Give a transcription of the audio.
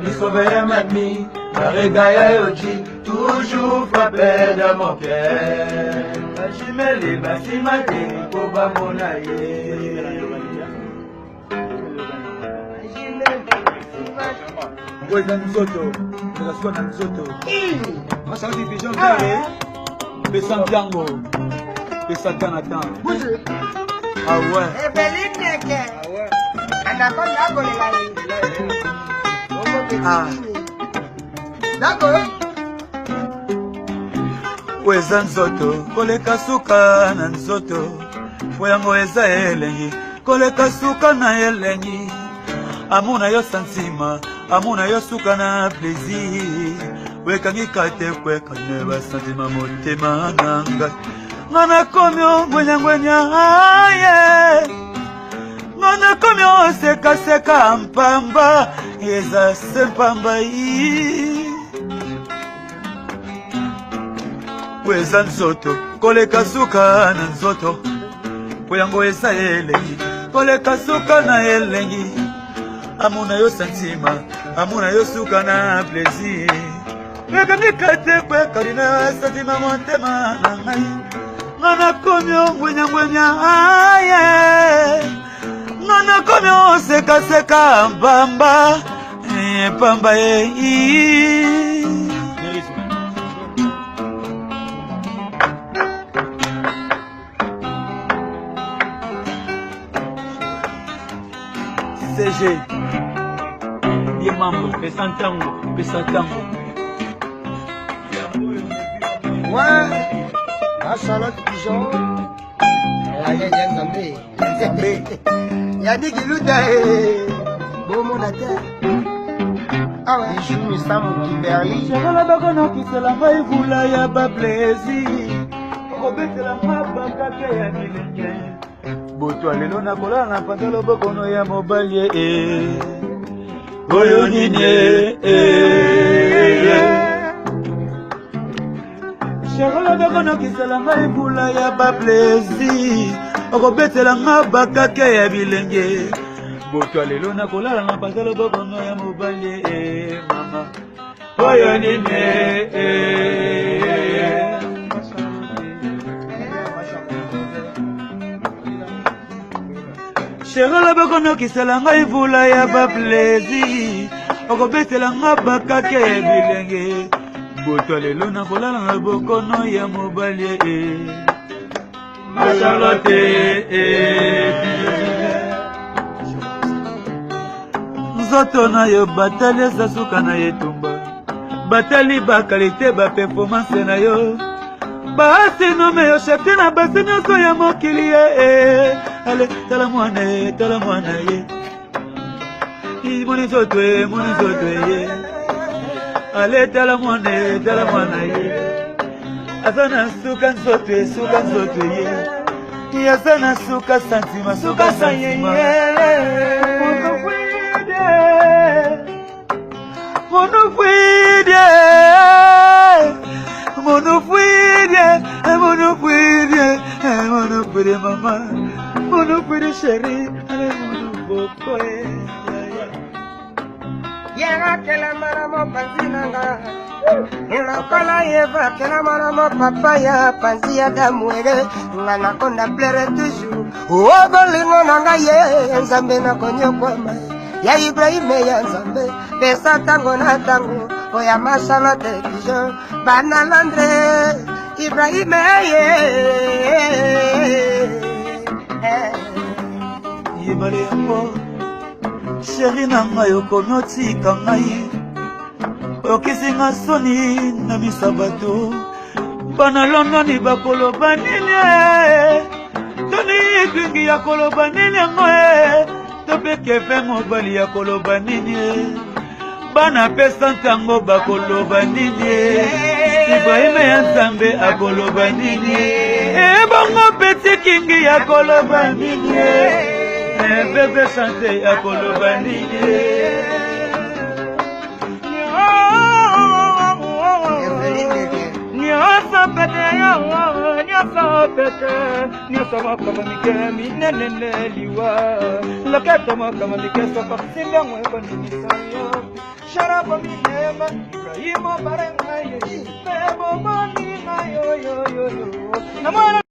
Disobéir mami, Regaya Yoji, toujours frappé dans mon cœur. Bashimeli basima te po bamona ye. Ngo eza nzoto, eza suka na nzoto. Masala division vere, pesa ntango, pesa temps na temps. Ah ouais. Eveline Neke. Anaconda akolela ye. Ah. D'accord. Oyo eza nzoto koleka suka na nzoto, po yango eza elengi koleka suka na elengi. Amour na yo sentiment, amour na yo suka na plaisir. Oyekangi kate kwekane ba sentiment motema na ngai. Nga nakomi ongwenyangwenya aye nga nakomi osekaseka mpamba eza se mpamba i po eza nzoto koleka suka na nzoto po yango eza elengi koleka suka na elengi amona yo santima amona yo suka na plaisir ekangi kate kwekali na santima motema na ngai nga nakomi ongwenyangwenya aye nga nakomi osekaseka mpamba pamba ye CG ye mambo pesa ntango pesa ntango. Ouais, la Charlotte Pigeon. Aye, ya Nzambe. Nzambe. Yannick Luta eh. Bomona te. Awa. Bijou Misamu Kimberly. Shakala bakonokisela ngai vula ya baplaisir okobetela nga bakake ya bilenge botwa lelo nakolala na panza lobokono ya mobali e oyo nini e Shakala bakonokisela ngai vula ya baplaisir okobetela nga bakake ya bilenge botwa lelo nakolala na panza lobokono ya mobali e mama oyo nini e Sherolo bakonokisela ngai vula ya baplaisir okobetela nga bakake ya bilenge botwa lelo nakolala na bokono ya mobali e ma Charlotte e nzoto na yo batali eza suka na etumba batali bakalite baperformance na yo basi nome yo chef na basi nyonso ya mokili ye eh. Ale tala mwana ye tala mwana ye moni nzoto ye moni nzoto ye ale tala mwana ye tala mwana ye aza na suka nzoto ye suka nzoto ye aza na suka santima suka santima Monofuidie, monofuidie, monofuidie, monofuidie mama, monofuidie chérie, allez monobokoe. Yera kelama na mopanzi na nga lokola yeva kelama na mopapa ya panzi ya damu ere nga nakonda plere toujours o bolingo na ngai ye nzambe nakonyokwama ya Ibrahime ya nzambe pesa ntango na ntango oya masala television bana Londres Ibrahime ye Yebale yango sheri na ngai okomi otika ngai oyokisi nga soni na misa bato bana Londoni bakoloba nini toni kwingi ya koloba nini yango to mpe keve mobali ya koloba nini bana pesa ntango bakoloba nini Ibrahima ya Nzambe akoloba nini ebongo peti kingi ya koloba nini bebe sante ya koloba nini nyonso. pete yo, nyonso pete, nyonso makambo mike minenene liwa loketo makambo mike soko simbi yango ekondimisa yo sharabo minema Ibrahimo barenga ye mpe bobomi na yoyoyoyo na mwana.